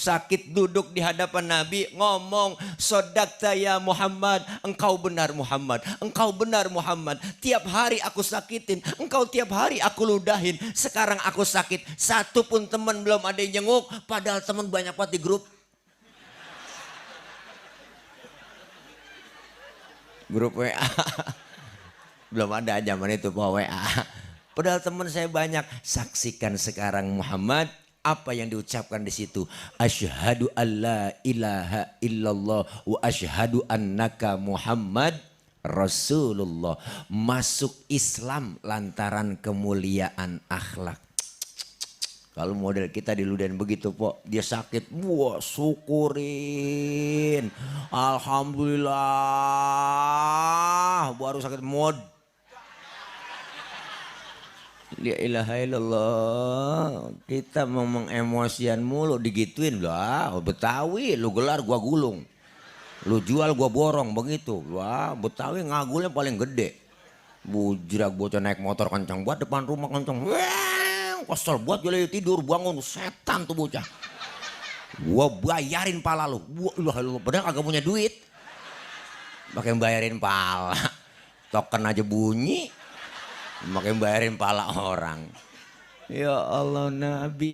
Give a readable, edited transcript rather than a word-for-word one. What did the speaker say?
sakit duduk di hadapan Nabi ngomong, "Sodakta ya Muhammad, engkau benar Muhammad, engkau benar Muhammad. Tiap hari aku sakitin, engkau tiap hari aku ludahin. Sekarang aku sakit, satu pun teman belum ada yang jenguk, padahal teman banyak banget di grup." Grup WA. Belum ada zaman itu bawa WA. Padahal teman saya banyak. Saksikan sekarang Muhammad, apa yang diucapkan di situ. Asyhadu alla ilaha illallah wa asyhadu annaka Muhammad Rasulullah. Masuk Islam lantaran kemuliaan akhlak. Kalau model kita diludahin begitu, Pok, dia sakit, wah syukurin. Alhamdulillah, baru sakit mod. La ilaha illallah. Kita ngomong emosian mulu digituin lah. Betawi lu gelar gua gulung. Lu jual gua borong begitu. Wah, Betawi ngagulnya paling gede. Bujrak bocah naik motor kencang buat depan rumah kencang. Wah, kesel buat gue tidur bangun setan tuh bocah. Gua bayarin pala lu. Wah, lu padahal agak punya duit. Pakai bayarin pala. Token aja bunyi. Makin bayarin pala orang. Ya Allah Nabi.